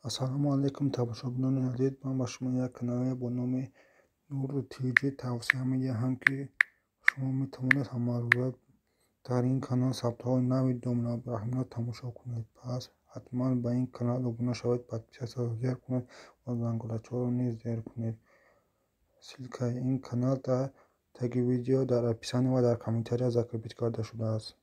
Ассалому алайкум, тамошобинони азиз. Ман ба шумо як канале бо номи Нур ТЖ тавсия медиҳам, ки шумо метавонед ҳамарӯза дар ин канал сабтҳои нави Домла Абдураҳимро тамошо кунед. Пас ҳатман ба ин канал обуна шавед, подписаться зер кунед ва зангулачаро низ зер кунед. Ссылкаи ин канал дар таги видео, дар описание ва дар комментария закрепить карда шудааст.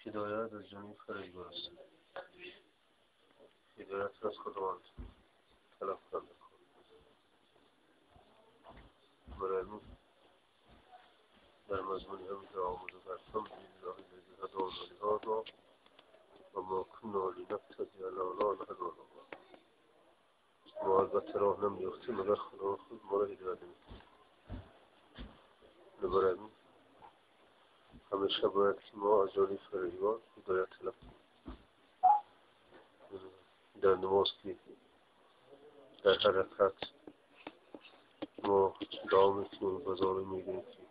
Ҳидоят аз ҷониби Фаридгор аст. Ҳидоятро аз Худованд талаб карда. Барои мо дар мазмуни ҳамин дуо омада: алҳамдулиллаҳи аллази ҳадона лиҳозо ва мо кунна линаҳтадия лавла ан ҳадона Аллоҳ. Мо албатта роҳ намеёфтем, агар Худо худ моро ҳидоят намекард. Барои мо ҳамеша бояд ки мо аз ҷониби Фаридгор ҳидоят талаб кунем. Дар намоз ки дар ҳар ракат мо дуо мекунем ва зорӣ мегӯем ки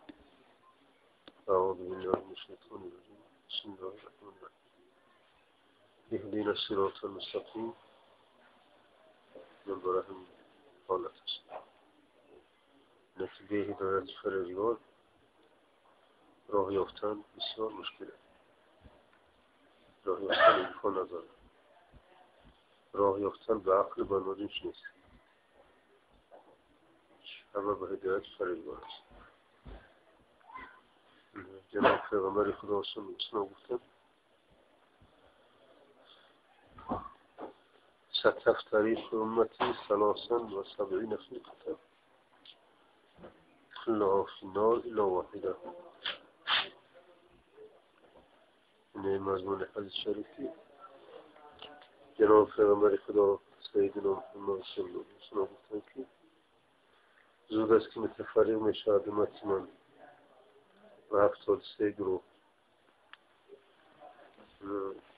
аъузу биллаҳи минаш шайтони раҷим, бисмиллаҳи раҳмони раҳим, иҳдина сиротал мустақим. Ман барои ҳамин ҳолат аст. Натиҷаи ҳидояти Фаридгор роҳ ёфтан бисёр мушкил аст. Роҳ ёфтан имкон надорад. Роҳ ёфтан ба ақли банодиш нест. Ҳама ба ҳидояти Фаридгор аст. Ҷаноби Пайғамбари Худо саллаллоҳу алайҳи васаллам гуфтанд: ستفترق أمتي 73 فرقة كلها في النار إلا واحدة. این مضمون حدیث شریفی جناب پیغمبر خدا سیدنا محمد صلی الله علیه وسلم گفتند که زود است که متفرق میشود امت من و 73 گروه.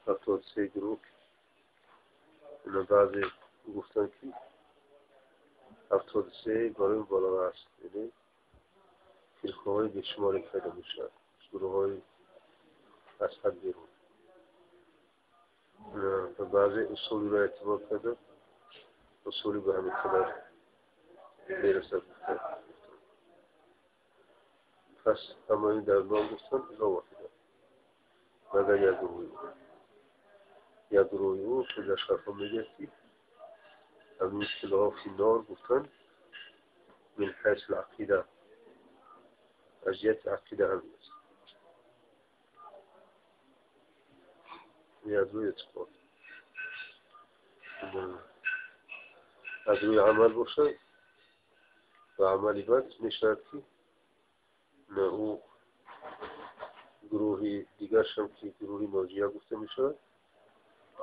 73 گروه. اینا بعضی گفتند که 73 برای بالا است، یعنی فرقه های بیشماری پیدا میشود، گروه های از حد بیرون. و بعضی اصولی را اعتبار کرده، اصولی به همین قدر میرسد. پس همه در نام گفتن الا واحده، مگر یک گروهی او. یک گروهی او که در شرفا میگه که همین اصطلاح فی النار گفتن من حیث العقیده، از جهت عقیده همین است، از روی اعتقاد. از روی عمل باشد و عملی بد میشود که نه او گروهی دیگرش هم که گروهی ناجیه گفته میشود،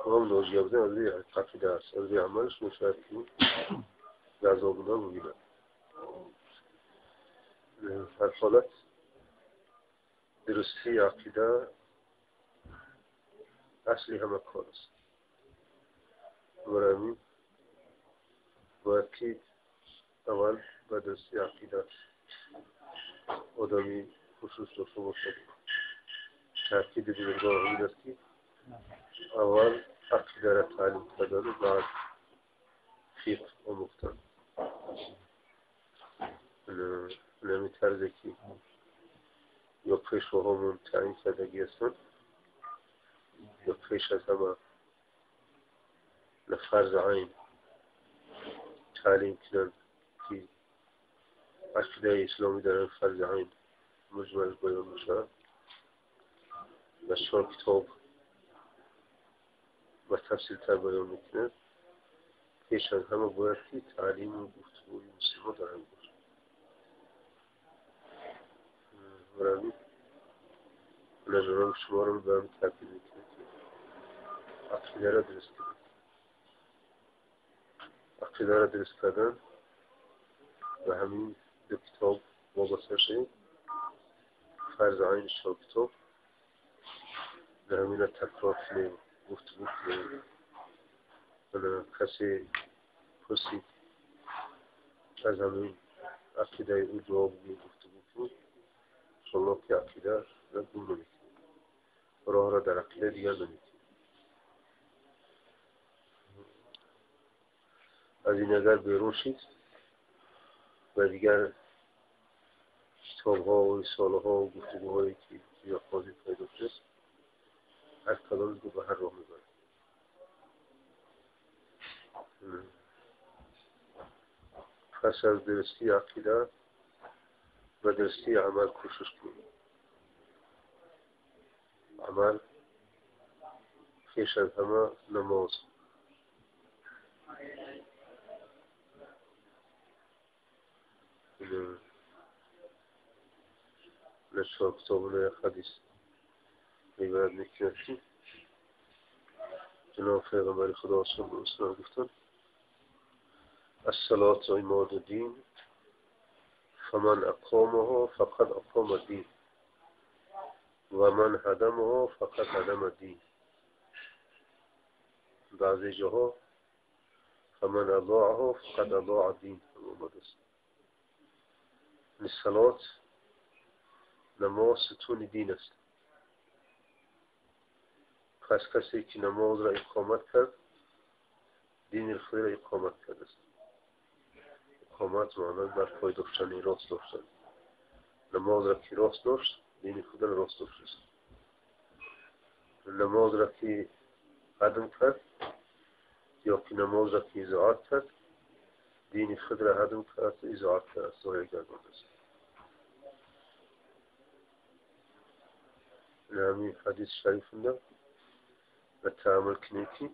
او هم ناجیه بودن از روی عقیده است، از روی عملش میشود که عذاب نار ببیند. هر حالت درستی عقیده اصلی همه کار است. برای همین باید که اول به درستی عقیده آدمی خصوص داشته باشد. تأکید بزرگان همین است که اول عقیده را تعلیم کردن و بعد فقه آموختن. همین طرزی که یا پیشواهامون تعیین کردگی هستند یا پیش از همه فرض عین تعلیم کنند که عقیده اسلامی در فرض عین مجمل بیان میشود و 4 کتاب و تفصیل تر بیان میکنند. پیش از همه باید که تعلیم و گفتگوی مسلمان در هم باشد. برای نظران شما رو به هم تاکید میکنه که عقیده را درست کنید. عقیده را درست کردن و همین دو کتاب وابسته شدیم، فرض عین 4 کتاب در همین را تکرار کنیم، گفتگو کنیم. کسی پرسید Аз ҳамин ақидаи ӯ ҷавоб гуфтугӯ кунем, иншоаллоҳ ки ақида ра гум намекунем, роҳро дар ақида дигар намекунем. Аз ин агар берун шид ва дигар китобҳо ва рисолаҳо ва гуфтугӯҳое ки ё қозӣ пайдо шудааст, ҳар кадомро ба ҳар роҳ мебарад. Пас аз дурустии ақида ба дурустии амал кӯшиш кунем. Амал пеш аз ҳама намоз. Чор китоби ҳадис ривоят мекунад, ки ҷаноб Пайғамбари Худо саллаллоҳу алайҳи васаллам гуфтанд: الصلاة عماد الدين فمن أقامها فقد أقام الدين ومن هدمها فقد هدم الدين. بعضی جاها فمن أضاعها فقد أضاع الدين آمده است. صلات، намоз ستون دین است. پس کسی که نماز را اقامت کرد، دین خود را اقامت کرده است. اقامت معنی بر پای داشتن، راست داشتن. نماز را که راست داشت، دین خود را راست داشت است. نماز را که هدم کرد یا که نماز را که اضاعت کرد، دین خود را هدم کرد و اضاعت کرد است، ضایع گردانده است. همین حدیث شریف و تعامل کنیم که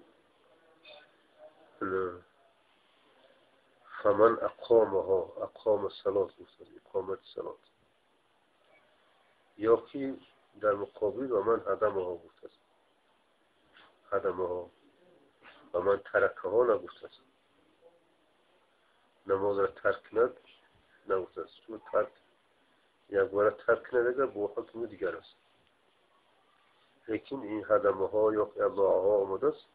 فمن اقامها، اقام الصلاة گفتند، اقامت صلات، یا که در مقابل و من هدمها گفته است، هدمها و من ترکها نگفته است. نماز را ترک کند نگفته است، چون ترک یک بار ترک کند اگر با حکم دیگر است. لیکن این هدمها یا اضاعها آمده است.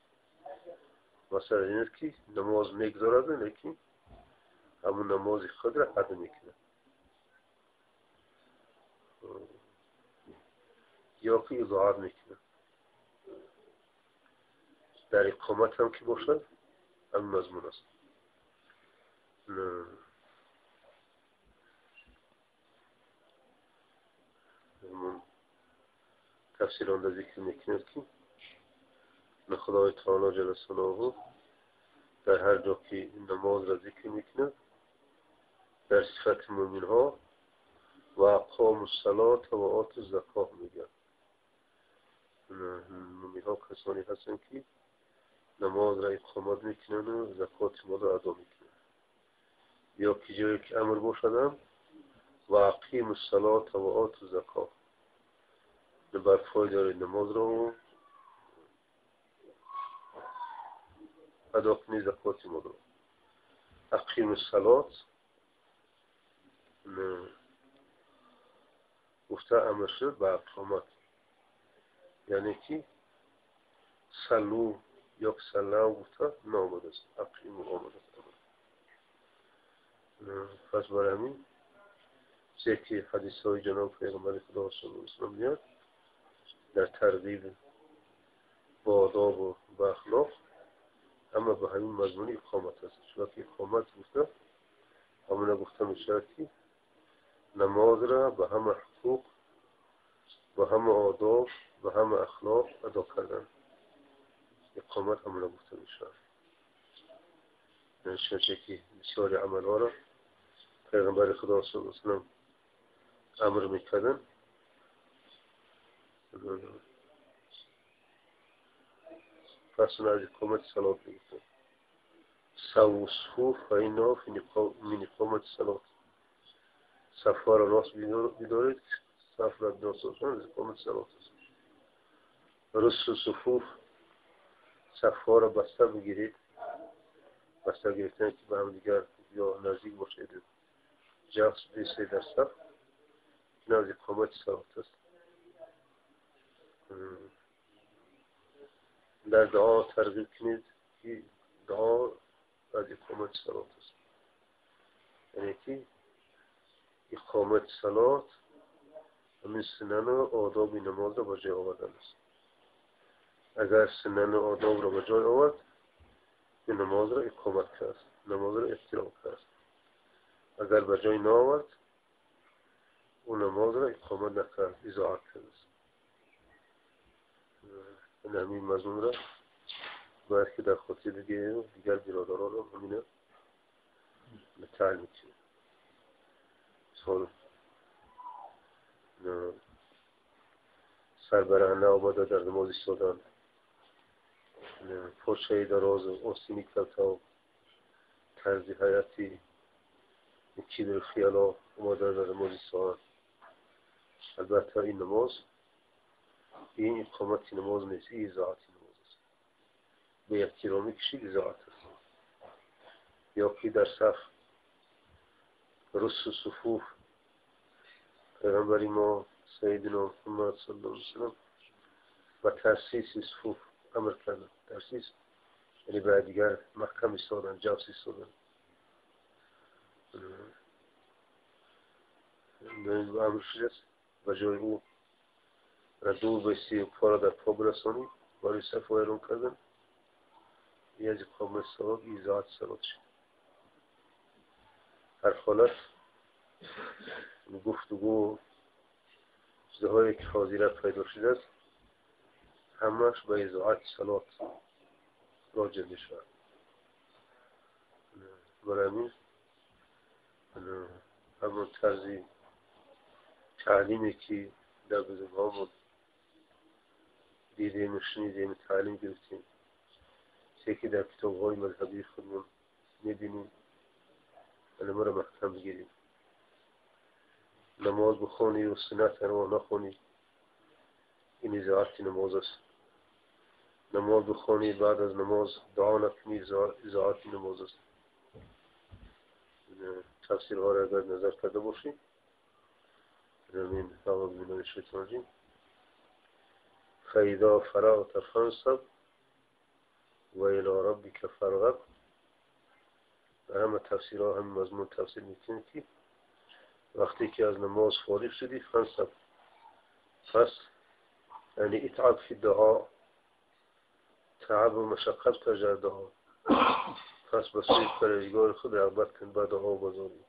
مثلا این است که نماز میگذارد، لیکن همون نماز خود را هدم میکند، یا که اضاعت میکند. در اقامت هم که باشد هم مضمون است. تفسیر آن ذکر میکند که خدای تعالی جل ثناؤه در هر جا که نماز را ذکر میکند، در صفت مؤمن ها و اقاموا الصلاة و آتوا الزکات میگن. مؤمن ها کسانی هستند که نماز را اقامت میکنند و زکات مال را ادا میکنند. یا که جایی که امر باشدم و اقیموا الصلاة و آتوا الزکات، بر پای دارید نماز را ادا کنید، زکات مال را. اقیموا الصلاة گفته امر شد به اقامت، یعنی که صلو یا سلام گفته نامده است، اقیموا آمده است. پس برای همین که حدیث های جناب پیغمبر خدا صلی الله علیه و سلم میاد در ترغیب با آداب و با اخلاق، اما به همین مضمون اقامت است. چون که اقامت گفته همونه گفته میشود که نماز را به همه حقوق، به همه آداب، به همه اخلاق ادا کردن. اقامت همونه گفته میشود. چون که بسیاری عملها را پیغمبر خدا صلی الله علیه و سلم امر میکردن، پس از اقامت صلات میگفتن. سووا الصفوف فإنها من اقامت الصلاة. صفها را راست بیدارید، صف را راست از اقامت صلات است. رص صفوف، صفها را بسته بگیرید، بسته گرفتن که به هم دیگر یا نزدیک باشید، جفت بیستید در صف، این از اقامت صلات است. در دعا ترغیب کنید که دعا از اقامت صلات است. یعنی که اقامت صلات همین سنن و آداب نماز را به جای آوردن است. اگر سنن و آداب را به جای آورد، نماز را اقامت کرد، نماز را احترام کرد. اگر به جای نآورد، او نماز را اقامت نکرد، اضاعت کرد. این همین مضمون را باید که در خاطر بگیریم، دیگر برادران هم همینه تعلیم کنیم. سوال سربرهنه آمده در نماز ایستادن، پرچه دراز و آستینی کلتا و طرز حیاتی کبر خیالا آمده در نماز ایستادن. البته این نماز، این اقامت نماز نیست، این اضاعت نماز است. به احترامی کشید اضاعت است. یا که در صف رس و صفوف پیغمبر ما سیدنا محمد صلی الله علیه وسلم و ترسیس صفوف امر کردن. ترسیس یعنی باید دیگر محکم ایستادن، جبس ایستادن. امر شده است و جای او را دور بایستی و پا را در پا برسانی برای صف ویران کردن. این از اقامت صلات، اضاعت صلات شد. هر حالت گفتگو چیزهایی که حاضره پیدا شده است همش به اضاعت صلات راجع میشود. برای همین همون طرز تعلیمی که در بزرگان دیدیم و شنیدیم تعلیم گرفتیم، چه که در کتاب‌های مذهبی خودمون می‌بینیم، ما را محکم بگیریم. نماز بخوانی و سنت را نخوانی، این اضاعت نماز است. نماز بخوانی بعد از نماز دعا نکنی، اضاعت نماز است. تفسیرها را اگر نظر کرده باشیم، همین اعوذ بالله من الشیطان الرجیم، فاذا فرغت فانصب و الی ربک فارغب. در همه تفسیرها هم مضمون تفسیر میکنیم که وقتی که از نماز فارغ شدی فانصب، پس یعنی اتعب فی الدعاء، تعب و مشقت کن در دعا، پس به سوی پروردگار خود رغبت کن به دعا و بزاری.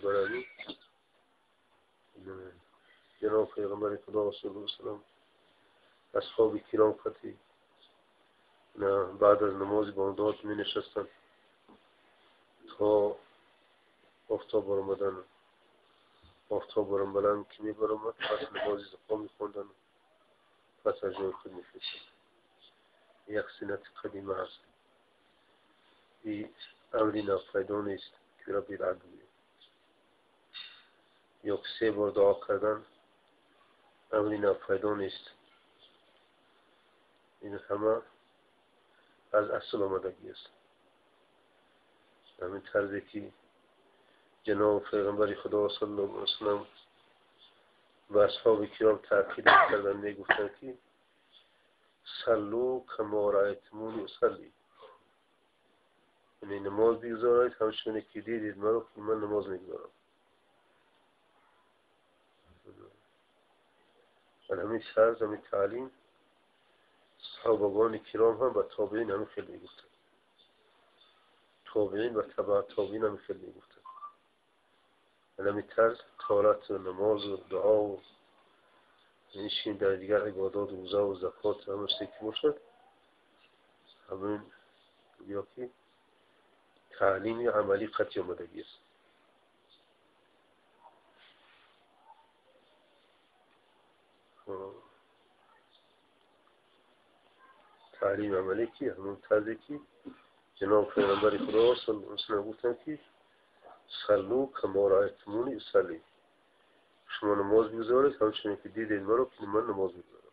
برای جناب پیغمبر خدا صلی الله علیه و سلم اصحاب کرام خطی بعد از نماز بامداد می نشستند تا آفتاب برآمدن. آفتاب برآمدن که می برآمد پس نماز ضحی می خواندند، پس از جای خود می خواستند. یک سنت قدیمه است، این امری ناپیدا نیست که را بدعت بگوییم. یا سه بار دعا کردن امری ناپیدا نیست، این همه از اصل آمدگی است. همین طرزی که جناب پیغمبر خدا صلی الله علیه و سلم و اصحاب کرام تأکید کردند، میگفتند که صلوا کما رأیتمونی اصلی، یعنی نماز بگذارید همچنین که دیدید مرا که من نماز میگذارم. همین طرز، همین تعلیم صحابگان کرام هم و تابعین همین خیلی میگفتند، تابعین و تبع تابعین همین خیلی میگفتند. همین طرز طاعت و نماز و دعا و این در دیگر عبادات و روزه و زکات همه چیزی که باشد، همین یا که تعلیم عملی قطعی آمدگی است. تعلیم عملی که همون طرزی که جناب پیغمبر خدا صلی الله علیه و سلم گفتند که صلوا کما رأیتمونی اصلی، شما نماز بگذارید همچنین که دیدید مرا که من نماز میگذارم.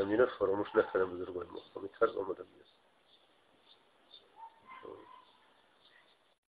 همینا فراموش نکردن بزرگان ما، همین طرز آمدگی است.